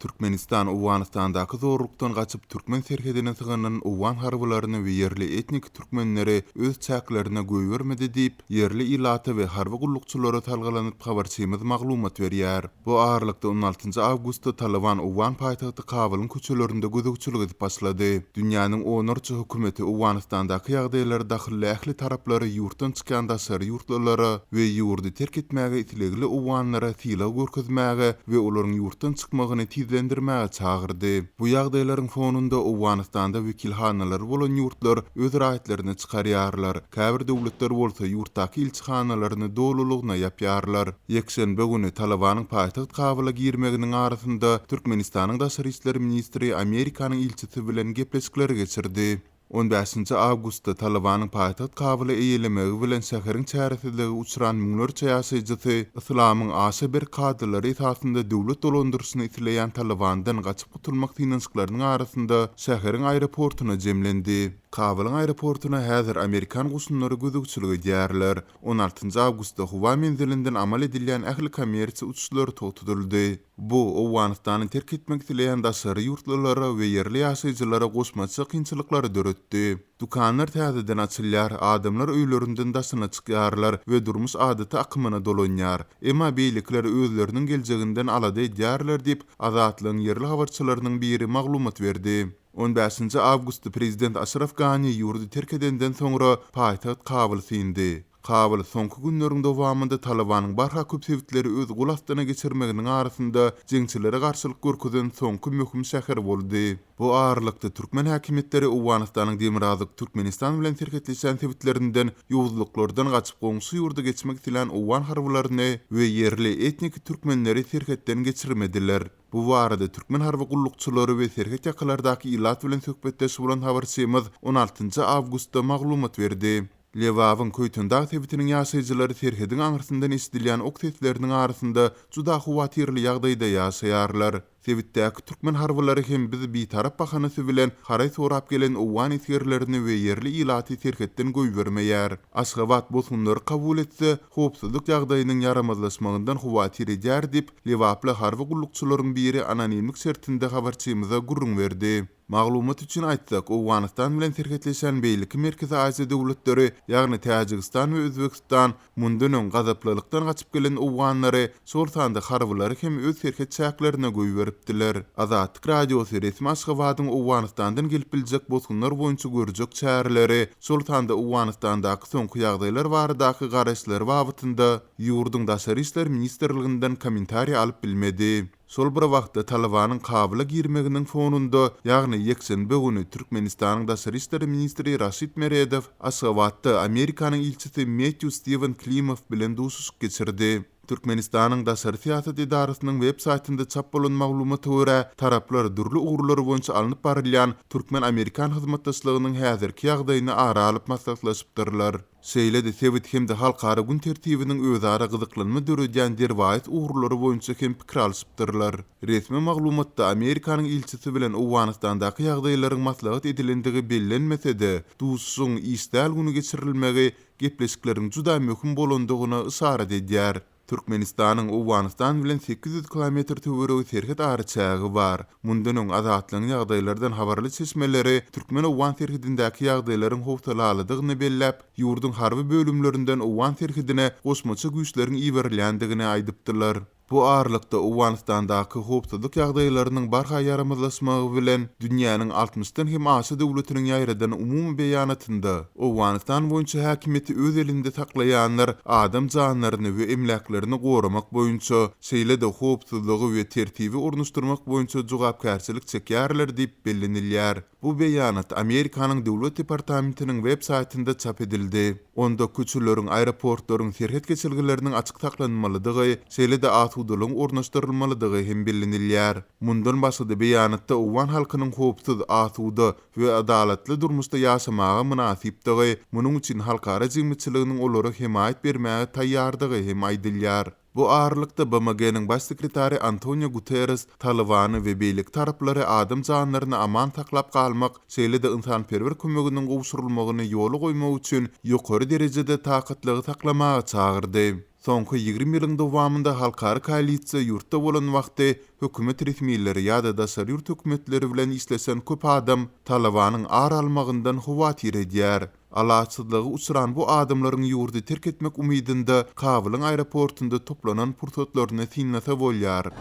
Türkmenistan Owganystandaky zorlukdan gaçyp türkmen serhedine sygynan owgan harbylaryny we ýerli etniki türkmenleri öz çäklerine goýbermedi diýip, ýerli ilata we harby gullukçylara salgylanyp habarçymyz maglumat berýär. Bu aralykda on altynjy awgustda Talyban owgan paýtagty Kabulyň köçelerinde gözegçilik edip başlady. Dünýäniň onlarça hökümeti Owganystandaky ýagdaýlara dahylly ähli taraplary ýurtdan çykýan daşary ýurtlylara we ýurdy terk etmäge islegli owganlara sylag görkezmäge we olaryň ýurtdan çykmagyny tizlendirmäge çagyrdy. Bu ýagdaýlaryň fonunda Owganystanda wekilhanalary bolan ýurtlar öz raýatlaryny çykarýarlar, käbir döwletler bolsa ýurtdaky ilçihanalaryny dolulygyna ýapýarlar. Ýekşenbe güni Talybanyň paýtagt Kabula girmeginiň arasynda Türkmenistanyň daşary işler ministri Amerikanyň ilçisi bilen gepleşikleri geçirdi. On bäşinji awgustda Talybanyň paýtagt Kabuly eýelemegi bilen şäheriň çäresizlige uçran müňlerçe ýaşaýjysy yslamyň aşa berk kadalary esasynda döwlet dolandyryşyny isleýän Talybandan gaçyp gutulmak synanyşyklarynyň arasynda şäheriň aeroportuna jemlendi. Kabulyň aeroportuna häzir amerikan goşunlary gözegçilik edýärler. On altynjy awgustda howa menzilinden amal edilýän ähli kommersiýa uçuşlary togtadyldy. Bu, Owganystany terk etmek isleýän daşary ýurtlulara we ýerli ýaşaýjylara goşmaça kynçylyklary döretdi. Dükanlar täzeden açylýar, adamlar öýlerinden daşyna çykýarlar we durmuş adaty akymyna dolanýar. Emma beýlekiler özleriniň geljeginden alada edýärler diýip, Azatlygyň ýerli habarçylarynyň biri maglumat berdi. On bäşinji awgustda prezident Aşraf Gani ýurdy terk edenden soňra paýtagt Kabul syndy. Kabul soňky günleriň dowamynda Talybanyň barha köp sebitleri öz gol astyna geçirmeginiň arasynda jeňçilere garşylyk görkezen soňky möhüm şäher boldy. Bu aralykda, türkmen häkimiýetleri Owganystanyň demirgazyk Türkmenistan bilen serhetleşýän sebitlerinden ýowuzlyklardan gaçyp goňşy ýurda geçmek islän owgan harbylaryny we ýerli etniki türkmenleri serhetden geçirmediler. Bu barada türkmen harby gullukçylary we serhet ýakalardaky ilat bilen söhbetdeş bolan habarçymyz on altynjy awgustda maglumat berdi. Lebabyň Köýtendag sebitiniň ýaşaýjylary serhediň aňyrsyndan eşidilýän ok sesleriniň arasynda juda howatyrly ýagdaýda ýaşaýarlar. Sebitdäki türkmen harbylary hem biz bitarap bahanasy bilen haraý sorap gelen owgan esgerlerini we ýerli ilaty serhetden goýbermeýär. Aşgabat bosgunlary kabul etse, howpsuzlyk ýagdaýynyň ýaramazlaşmagyndan howatyr edýär diýip, lebaply harby gullukçylaryň biri anonimlik şertinde habarçymyza gürrüň berdi. Maglumat üçin aýtsak, Owganystan bilen serhetleşýän beýleki Merkezi Aziýa döwletleri, ýagny Täjigistan we Özbegistan mundan öň gazaplylykdan gaçyp gelen owganlary, şol sanda harbylary hem öz serhet çäklerine goýberipdiler. Azatlyk Radiosy resmi Aşgabadyň Owganystandan gelip biljek bosgunlar boýunça görjek çäreleri, şol sanda Owganystandaky soňky ýagdaýlar baradaky garaýyşlary babatynda ýurduň Daşary işler ministrliginden kommentariý alyp bilmedi. Şol bir wagtda, Talybanyň Kabula girmeginiň fonunda, ýagny ýekşenbe güni Türkmenistanyň daşary işler ministri Raşid Meredow Aşgabatda Amerikanyň ilçisi Metýu Stiwen Klimow bilen duşuşyk geçirdi. Türkmenistanyň daşary syýasat edarasynyň web saýtynda çap bolan maglumata görä, taraplar dürli ugurlar boýunça alnyp barylýan türkmen-amerikan hyzmatdaşlygynyň häzirki ýagdaýyny ara alyp maslahatlaşypdyrlar. Şeýle-de sebit hem-de halkara gün tertibiniň özara gyzyklanma döredýän derwaýys ugurlary boýunça hem pikir alşypdyrlar. Resmi maglumatda Amerikanyň ilçisi bilen Owganystandaky ýagdaýlaryň maslahat edilendigi bellenmese-de, duşuşygyň iş däl güni geçirilmegi gepleşikleriň juda möhüm bolandygyna yşarat edýär. Türkmenistanyň Owganystan bilen 800 kilometr töweregi serhet araçägi bar. Mundan öň Azatlygyň ýagdaýlardan habarly çeşmeleri türkmen-owgan serhedindäki ýagdaýlaryň howsalalydygyny belläp, ýurduň harby bölümlerinden owgan serhedine goşmaça güýçleriň iberilýändigini aýdypdylar. Bu aralykda, Owganystandaky howpsuzlyk ýagdaýlarynyň barha ýaramazlaşmagy bilen, dünýäniň altmyşdan hem aşa döwletiniň ýaýradan umumy beýanatynda, Owganystan boýunça häkimiýeti öz elinde saklaýanlar adam janlaryny we emläklerini goramak boýunça, şeýle-de howpsuzlygy we tertibi ornaşdyrmak boýunça jogapkärçilik çekýärler diýip bellenilýär. Bu beýanat Amerikanyň Döwlet departamentiniň web saýtynda çap edildi. Onda köçeleriň, aeroportlaryň, serhet geçelgeleriniň açyk saklanmalydygy, şeýle-de asudalygyň ornaşdyrylmalydygy hem bellenilýär. Mundan başga-da beýanatda owgan halkynyň howpsuz, asuda we adalatly durmuşda ýaşamaga mynasypdygy, munuň üçin halkara jemgyýetçiliginiň olara hemaýat bermäge taýýardygy hem aýdylýar. Bu aralykda, BMG-niň Baş sekretary Antonio Guterres Talybany we beýleki taraplary adam janlaryny aman saklap galmak, şeýle-de ynsanperwer kömeginiň gowşurylmagyny ýola goýmak üçin ýokary derejede takatlygy saklamaga çagyrdy. Soňky 20 ýylyň dowamynda halkara koalisiýa ýurtda bolan wagty hökümet resmileri ýa-da daşary ýurt hökümetleri bilen işleşen köp adam Talybanyň ar almagyndan howatyr edýär. Alaçsyzlyga uçran bu adamlaryň ýurdy terk etmek umydynda Kabulyň aeroportunda toplanan pursatlaryny synlasa bolýar.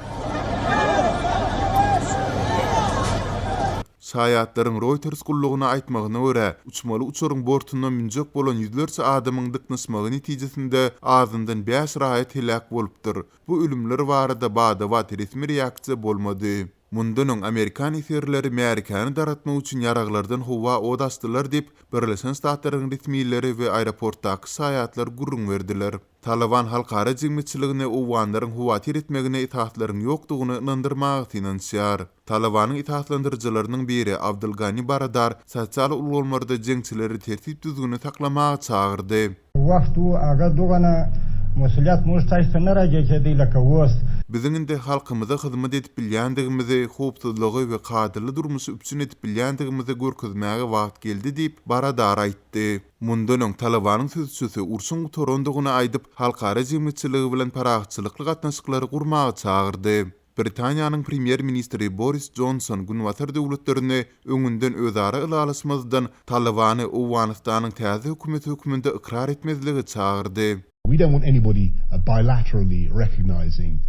Şaýatlaryň Reuters gullugyna aýtmagyna görä, uçmaly uçaryň bortuna münjek bolan ýüzlerçe adamyň dyknyşmagy netijesinde azyndan bäş raýat heläk bolupdyr. Bu ölümler barada bada-bat resmi reaksiýa bolmady. Mundan öň amerikan esgerleri märekäni dargatmak üçin ýaraglardan howa ot açdylar diýip, Birleşen Ştatlaryň resmileri we aeroportdaky şaýatlar gürrüň berdiler. Talyban halkara jemgyýetçiligini owganlaryň howatyr etmegine esaslaryň ýokdugyny ynandyrmaga synanyşýar. Talybanyň esaslandyryjylarynyň biri Abdul Gani Baradar sosial ulgamlarda jeňçileri tertip-düzgüni saklamaga çagyrdy. Wagt u aga dogana musulyat muž taýsa nara gejedi laka wos. Biziň indi halkymyza hyzmat edip bilýändigimizi, howpsuzlygy we kadaly durmuşy üpjün edip bilýändigimizi görkezmäge wagt geldi diýip, Baradar aýtdy. Mundan öň Talybanyň sözçüsi urşuň gutarandygyny aýdyp, halkara jemgyýetçiligi bilen parahatçylykly gatnaşyklary gurmaga çagyrdy. Britaniýanyň premýer-ministri Boris Jonson Günbatar döwletlerini öňünden özara ylalaşmazdan Talybany Owganystanyň täze hökümeti hökmünde ykrar etmezlige çagyrdy. We don't want anybody bilaterally recognising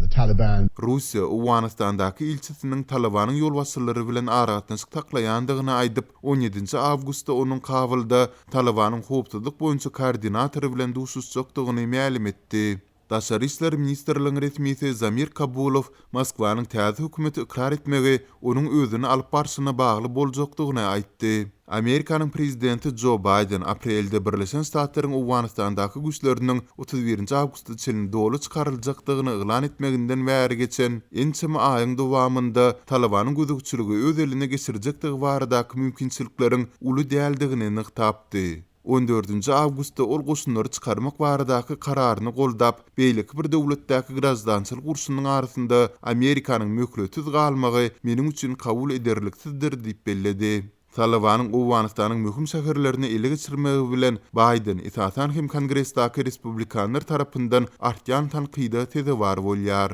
the Taliban. Russiýa Owganystandaky ilçisiniň Talybanyň ýolbaşçylary bilen aragatnaşyk saklaýandygyny aýdyp, on ýedinji awgustda onuň Kabulda Talybanyň howpsuzlyk boýunça koordinatory bilen duşuşjakdygyny mälim etdi. Daşary işler ministrligiň resmisi Zamir Kabulow Moskwanyň täze hökümeti ykrar etmegi onuň özüni alyp barşyna bagly boljakdygyny aýtdy. Amerikanyň prezidenti Jo Baýden aprelde Birleşen Ştatlaryň Owganystandaky güýçleriniň 31 awgusta çenli doly çykaryljakdygyny yglan etmeginden bäri geçen ençeme aýyň dowamynda Talybanyň gözegçiligi öz eline geçirjekdigi baradaky mümkinçilikleriň uly däldigini nygtapdy. On dördünji awgustda ol goşunlary çykarmak baradaky kararyny goldap, beýleki bir döwletdäki graždançylyk urşunyň arasynda Amerikanyň möhletsiz galmagy meniň üçin kabul ederliksizdir diýip belledi. Talybanyň Owganystanyň möhüm şäherlerini ele geçirmegi bilen Baýden, esasan hem Kongresdäki respublikanlar tarapyndan artýan tankyda sezewar bolýar.